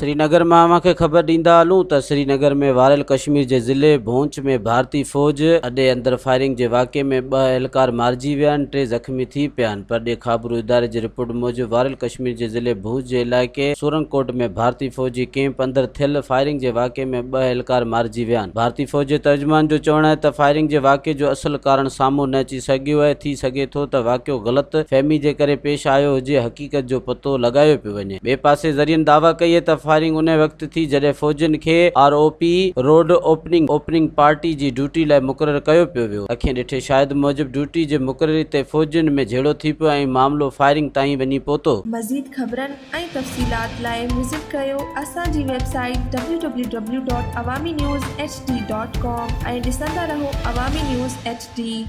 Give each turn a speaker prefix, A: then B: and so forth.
A: سرينگر مان اوهان کي خبر ڏيندا هلون ته سرينگر ۾ واريل ڪشمير جي ضلعي ڀونچ ۾ ڀارتي فوج اڏي اندر فائرنگ جي واقعي ۾ ٻه اهلڪار مارجي ويا آهن ٽي زخمي ٿي پيا آهن. پرڏيهي خابرو اداري جي رپورٽ موجب واريل ڪشمير جي ضلعي ڀونچ جي علائقي سورنڪوٽ ۾ ڀارتي فوج جي ڪئمپ اندر ٿيل فائرنگ جي واقعي ۾ ٻه اهلڪار مارجي ويا آهن. ڀارتي فوج جي ترجمان جو چوڻ آهي ته فائرنگ جي واقعي جو اصل ڪارڻ سامهون نه اچي سگهيو آهي، ٿي سگهي ٿو ته واقعو غلط فهمي جي ڪري پيش آيو هجي، حقيقت جو پتو لڳايو پيو وڃي. ٻئي پاسي ذريعن دعويٰ ڪئي ته فائرنگ انهي وقت ٿي جڏهن فوجين کي R O P, road opening, opening party جي ڊيوٽي لاء مقرر ڪيو پيو ويو. اکين ڏٺي شاهد موجب ڊيوٽي جي مقرري تي فوجين ۾ جهيڙو ٿي پيو ۽ معاملو فائرنگ تائين وڃي پهتو.
B: مزيد خبرن ۽ تفصيلات لاء وزٽ ڪريو اسان جي website W W W dot Awami news H D dot com ۽ ڏسندا رهو عوامي نيوز ايڇ ڊي.